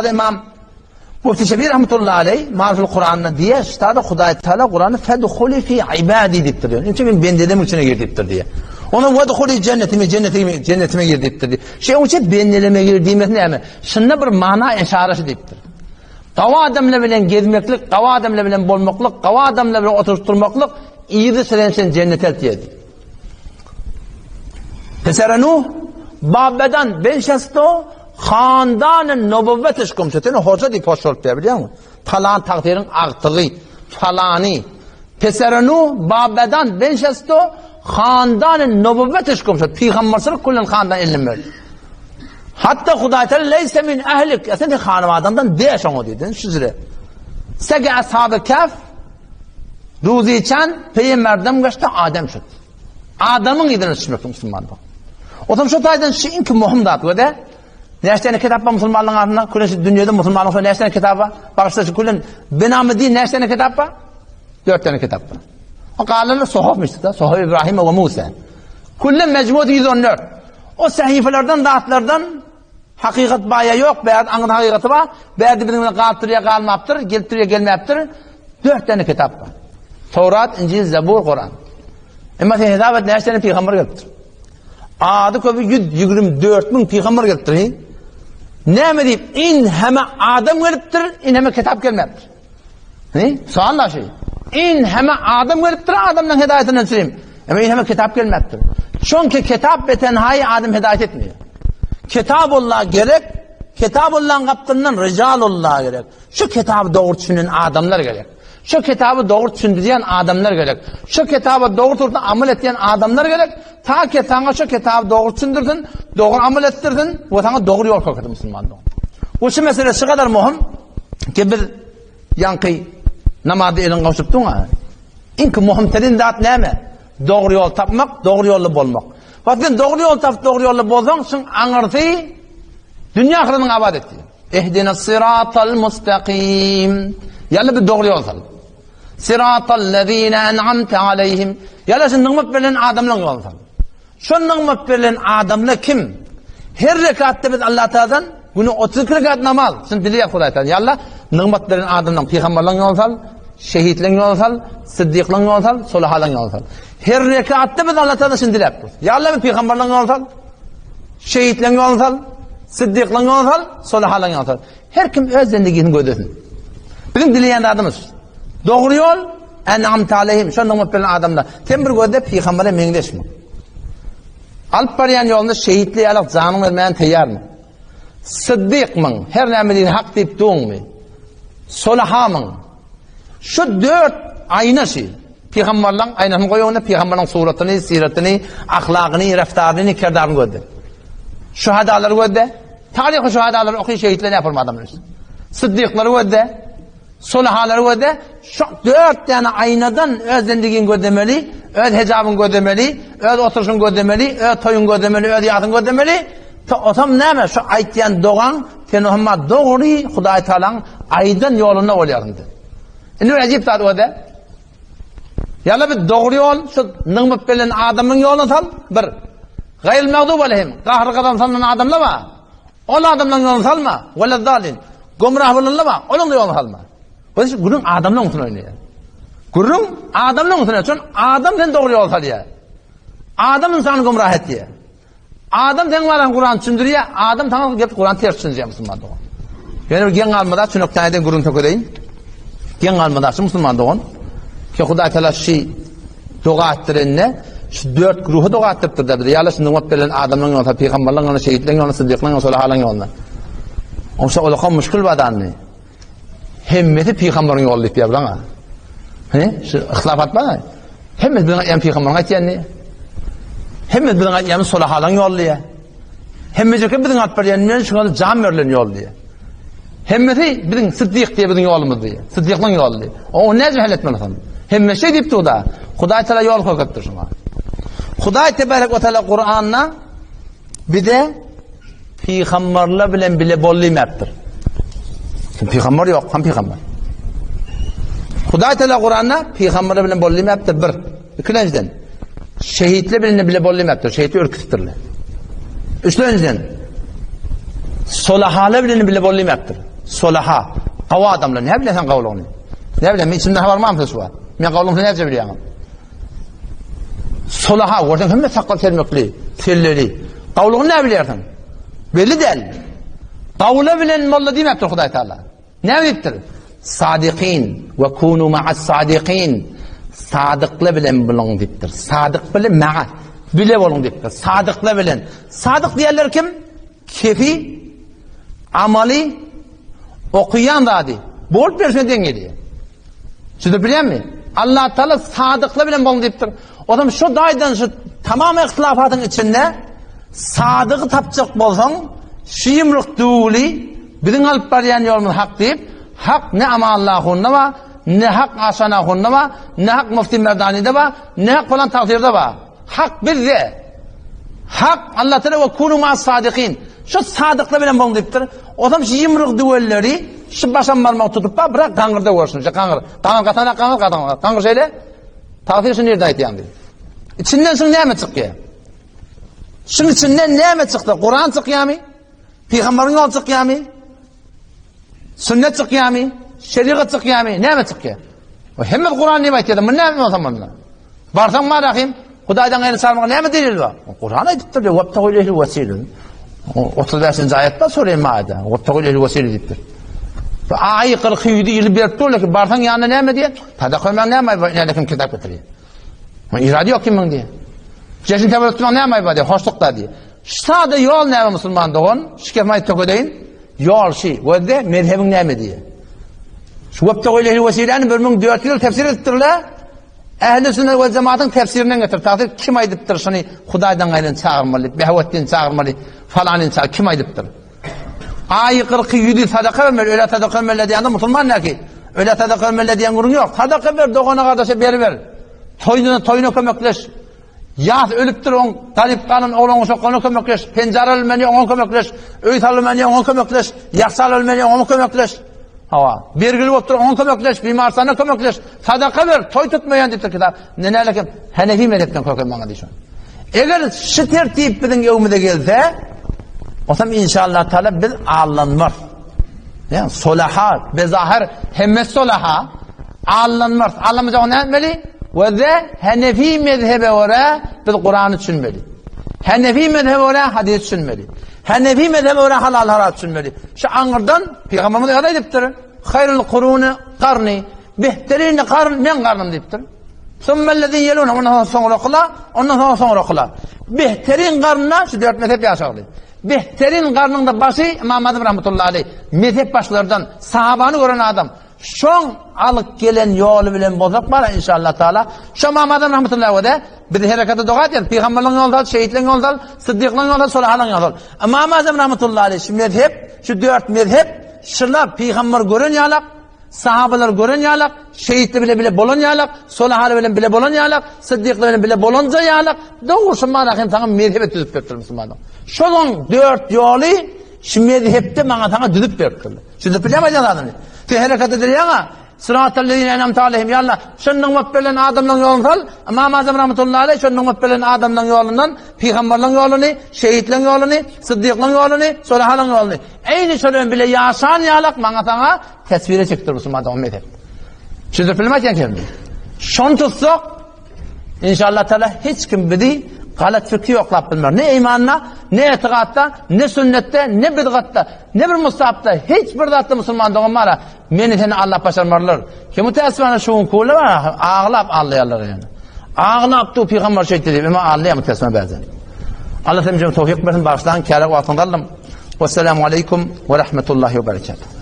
Imam Mufti Şebi rahmetullahi aleyh Mariful Kur'an'da diýer, ştada Hudaý Teala Kur'an'da fedhuli fi ibadi diýipdir diýer. Inçe men bendelerim içine gir diýipdir diýer. Ona wedhuli cennetime cennetime cennetime gir diýipdir diýer. Şeýň üçin bendeleme gir diýmesi näme? Şunda bir mana eşaresi diýipdir. Gawy adamlar bilen gezmeklik, gawy adamlar bilen bolmaklyk, gawy adamlar bilen oturyp durmaklyk yzy siren sen cennete eltýär. Pesere Nuh Babedan benşesto Handany nobowwet yşkym sütüni hoja diýip hoş bolup diýýär, bilýäňmi? Palan tagsyryň agtygy, palany. Peserenu babedan benşesto handany nobowwet yşkym süt. Pygamberçilik kulen handan elini berdi. Hatda Hudaý Teala leýse min ehlik, ya sen hanawadandan däl şoňa diýdi. Şüzre. Sege ashaby kaf Ruziçan peýe merdem gaçdy adam şut. Adamyň yzyna düşmek musulmanlyk. Otam şu taýdan şu iň möhüm zat we de näçe tane kitap bar musulmanlygyň adynda? Külen şu dünýede musulmanlyk şu näçe tane kitap bar? Bagyşla şu külen benamy din näçe tane kitap bar? 4 tane kitap bar. O galanlar sohafmıştı da. Sohaf İbrahim we Musa. Küllen mecmuat 114. O sahifelerden zatlardan Hakykat bar ýa ýok, bärde aňyr hakykaty bar, bärde biziň bilen galypdyr ýa galmapdyr, gelipdir ýa gelmäpdir. Dört däne kitap bar. Towrat, Injil, Zebur, Kuran. Emma sen hesap et näçe däne pygamber gelipdir. Ady köpi 124 müň pygamber gelipdir. Näme diýip, in heme adam gelipdir, in heme kitap gelmäpdir. He? Sual da şey. In heme adam gelipdir, adamdan hidaýetinden çürim. Emma in heme kitap gelmepdir. Çünki kitap betenhaýy adam hidaýet etmeýär. Kitabullah gerek, Kitabullah'ın gapdyndan rijalullah gerek. Şu kitaby dogry düşünen adamlar gerek. Şu kitaby dogry düşündirýän adamlar gerek. Şu kitaba dogry turda amal etýän adamlar gerek. Ta ki sana şu kitaby dogry düşündirsin, dogry amal etdirsin we sana dogry ýol görkezsin musulman dogan. Bu şu mesele şu kadar möhüm ki biz ýaňky namazda eliň gowşup duň-a. Iňki möhüm terin zat näme? Dogry ýol tapmak, dogry ýolda bolmak. Wagt sen dogry ýol tapyp, dogry ýolda bolsaň, şuň aňyrsy dünýä ahyrynyň abat etdi. Ihdinas siratal mustaqim. Ýaly bir dogry ýol sal. Siratal lezine en'amte aleyhim. Ýaly şu nygmat berlen adamlaryň ýoluny sal. Şo nygmat berlen adamlar kim? Her rekatda biz Allah Taala'dan güne 32 rekat namaz, şuny dileýär Hudaý Taala. Ýa Allah, nygmat beren adamlaryň pygamberleriň ýoluny sal, şehitleriň ýoluny sal, siddiklaryň ýoluny sal, solahalaryň ýoluny sal. Her rekatda biz Allah Taala şuny diläp durus. Ýa Allah, pygamberleriň ýoluny sal, şehitleriň ýoluny sal, siddiklaryň ýoluny sal, solahalaryň ýoluny sal. Her kim öz zendigisini gözlesin. Biziň dileýän zadymyz dogry ýol, en'amte aleyhim, şo nygmat beren adamlar. Sen bir gözle pygambere meňzeşmi? Alyp barýan ýolunda şehitli ýaly janyň bermäne taýýarmy? Syddykmyň, her näme diýse hak diýip duňmy? Solahamyň? Şu dört aýna şi. Pygamberleň aýnasyny goýanda pygamberleň suratyny, syratyny, ahlagyny, reftaryny, kerdaryny gözle. Şuhadalary gözle. Taryhy şuhadalary oky şehitler ne yapalım adamlar. Sıddyklary gözle. Solahalary gözle. Şu dört tane aynadan öz zendigin gözlemeli, öz hecabın gözlemeli, öz oturuşun gözlemeli, öz toyun gözlemeli, öz ýasyň gözlemeli. Ta otam näme şu aýtýan dogaň sen ohamma dogry Hudaý Taalaň aýdan ýolunda bolýarsyň. Indi bir ajyp zat o-da. Ýala bir dogry ýol, şu nygmat bilen adamyň ýoluny sal, bir. Gaýyl magdub aleyhim, gahr gazan salynan adamlar bar. Ol adamlaryň ýoluny salma, welezzalin. Gümrah bolanlar bar, olaryň ýoluny salma. Bu gürrüň adamlaryň üstüne oýnaýar. Gürrüň adamlaryň üstüne, çünki adam sen dogry ýol salýar. Adam ynsany gümrah etýär. Adam seň baran Kur'an düşündirýär, adam saňa gelip Kur'an ters düşündirýär musulman dogan. Ýöne bir geň galmada çünök täýden gürrüň tökedeýin. Geň galmada şu musulman dogan. Ki Hudaý Teala şu doga etdirende şu dört güruha doga etdiripdir da bize. Ýa-da şu nygmat berlen adamlaryň ýolunda, pygamberleriň ýolunda, şehitleriň ýolunda, siddiklaryň ýolunda, solahalaryň ýolunda. Onsa olakam müşkül badandy. Hemmesi pygamberyň ýoly diýip ýazlaň. He? Şu ihlafat bar. Hemmesi biziň aýtýan pygamberyň aýtýany. Hemmesi biziň aýtýanymyz solahalaň ýoly diýýär. Hemmejeke biziň alyp berýän men şuňa jan berlen ýol diýýär. Hemmesi biziň Siddik diýe biziň ýolumyz diýýär. Siddiklaň ýoly diýýär. O näce hal etmeli soň? Hemme şey diýip dur-da. Hudaý Teala ýol görkezipdir şuňa. Hudaý tebarek we taala Kur'anda bize Pygamberler bilen bile bol diýmäpdir. Kim pygamber ýok, ham pygamber. Hudaý Teala Kur'anda pygamberler bilen bol diýmäpdir bir. Ikilenjiden şehitler bilen bile bol diýmäpdir. Şehitler ürkütipdirler. Üçlenjiden. Solahalar bilen bile bol diýmekdir. Solaha. Gawy adamlar. Näme bilen sen gawlygyny? Näme bilen? Men içimden habarym barmy şu wagt? Men gawlygyny näce bilýän? Solaha görseň hemme sakgal sermekli, selleli. Gawlygyny näme bilýärsiň? Belli däl. Gawla bilen molla diýmekdir Hudaý Taala. Näme diýipdir? Sadikin we kunu ma'as sadikin. Sadyklar bilen boluň diýipdir. Sadyk bilen ma'a bile boluň diýipdir. Sadyklar bilen. Sadyk diýenler kim? Kefi, amaly, okuýan zady. Bolup berşine deň gelýär. Siz bilýärmi? Allah Taala sadyklar bilen boluň diýipdir. O zaman şu daýdan şu tamam ihtilafatyň içinde sadygy tapjak bolsaň, şu ýumruk düwli biziň alyp barýan ýolumyz hak diýip, hak ne Amanullah bar, ne hak Aşan ahunda bar, ne hak Mufti Merdani'de bar, ne hak falan tagtyrda bar. Hak bizde. Hak Allah Teala we kunu ma sadikin. Şu sadyklar bilen boluň diýipdir. O zaman şu ýumruk düwelleri şu başam barmak tutup bar, bırak gaňyrda görsün. Şu gaňyr. Gaňyr gatana gaňyr gaňyr. Gaňyr şeýle. Tagsyr şu nirde aýtýaň diýip. Içinden şuň näme çykýar? Şuň içinden näme çyksa, Kuran çykýarmy? Pygamberiň ýoly çykýarmy? Sünnet çykýarmy? Şerigat çykýarmy? Näme çykýar? O hemme Kuran diýip aýtýar. Muny näme bolsa munda? Barsaň marahim, Hudaýdan gaýry çagyrmaga näme delil bar? Kuran aýdypdyr diýip, "Wabtagu ileyhi wesile." 35-nji aýatda sure Maide. "Wabtagu ileyhi wesile" diýipdir. Bu aýy 47 ýyly berip dur, lekin barsaň ýanyna näme diýer? Sadaka bermäň näme aýby bar? Näme kim kitap getirýär? Men irade ýok kimiň diýer. Jeşin tebel tutmaň näme aýby bar diýer. Hoşluk da diýer. Sada ýol näme musulman dogan? Şikef aýt tökedeýin. Ýol şi, gözde mezhebiň näme diýer. Şu webtagu ileyhi wesiläni 1400 ýyl tefsir edipdirler. Ähli sünnet we jematyň tefsirinden getir. Tagsyr kim aýdypdyr şuny Hudaýdan gaýryn çagyrmaly diýip, Behawetdini çagyrmaly, falanyny çagyr, kim aýdypdyr? Aýy kyrky ýüzi sadaka bermeli, ölä sadaka bermeli diýende musulman näki? Ölä sadaka bermeli diýen gürrüň ýok. Sadaka ber, dogana gardaşa beriber. Toýuna toýuna kömekleş. Ýas ölüpdir oň garyp galan oglan uşaklaryna kömekleş. Penjara ölmeli oňa kömekleş. Öý salynmaly oňa kömekleş. Ýahşal ölmeli oňa kömekleş. Hawa, bergili bolup dur, oňa kömekleş, bimarsana kömekleş, sadaka ber, toý tutmaýan diýipdir kitap. Näle kim? Hanefi mezhepden köken maňa diýşon. Eger şu tertip biziň öňümize gelse, osam inşallah taala biz allanmaz. Ýa solaha, bezahir hemme solaha allanmaz. Allanmajak näme etmeli? We de Hanefi mezhebe görä biz Kurany düşünmeli. Hanefi mezhebe görä hadis düşünmeli. Hanefi mezhebe görä halal haram düşünmeli. Şu aňyrdan Pygamberimiz öyle aýdypdyr. Haýrul kuruni karni. Behterin karn men karnym diýipdir. Summellezin yelun ondan soň soňrakyla, ondan soň soňrakyla. Behterin karnna şu dört mezhep ýaşagly. Behterin karnyň da başy Imam Azam rahmetullahi aleyh. Mezhep başlardan sahabany gören adam. Şoň alyp gelen ýoly bilen bolsak bara inşallah taala. Şo Imam Azam rahmetullahi aleyh biz herekete doga edýär. Pygamberliň ýoly sal, şehitliň ýoly sal, syddyklyň ýoly sal, solahalaň ýoly sal. Imam Azam rahmetullahi aleyh şu mezhep, şu dört mezhep şular pygamber gören ýalak, sahabalar gören ýalak, şehitli bile bile bolan ýalak, solahaly bilen bile bolan ýalak, syddykly bilen bile bolanja ýalak, dogry şu mana hem saňa mezhebe düzüp beripdir musulmanlar. Şonuň dört ýoly şu mezhepde maňa saňa düzüp beripdirler. Siz bilýärmi aýdýan zadyny? Sen hereket edilýäňä, Sıratallezine en'amte aleyhim, ya Allah, şo nygmat berlen adamlaryň ýoluny sal, Ymam Azam rahmetullahi aleyh şo nygmat berlen adamlaryň ýolundan pygamberleň ýoluny, şehitleň ýoluny, syddyklaň ýoluny, solahalaň ýoluny. Eýni şol bilen bile ýaşan ýalak maňa saňa teswire çekdir musulman dogan mezhep. Siz bilmez aýdýan kelimi. Şony tutsak, İnşallah Teala hiç kim bizi galat fikri ýoklap bilmez. Ne imanda, ne etigatda, ne sünnetde, ne bidgatda, ne bir mustapda, hiç bir zatda musulman dogan bara. Meni seni Allah başarmarlar. Kim müteessifane şu gün kule var, aglap allaýarlar yani. Aglap du peygamber şeýtdi diýip, emma allaýar müteessifane bazen. Allah sen bize towfik bersin, bagyşlaň, käre wagtyňyzy aldym. Wesselamu aleýkum we rahmetullahi we berekatuh.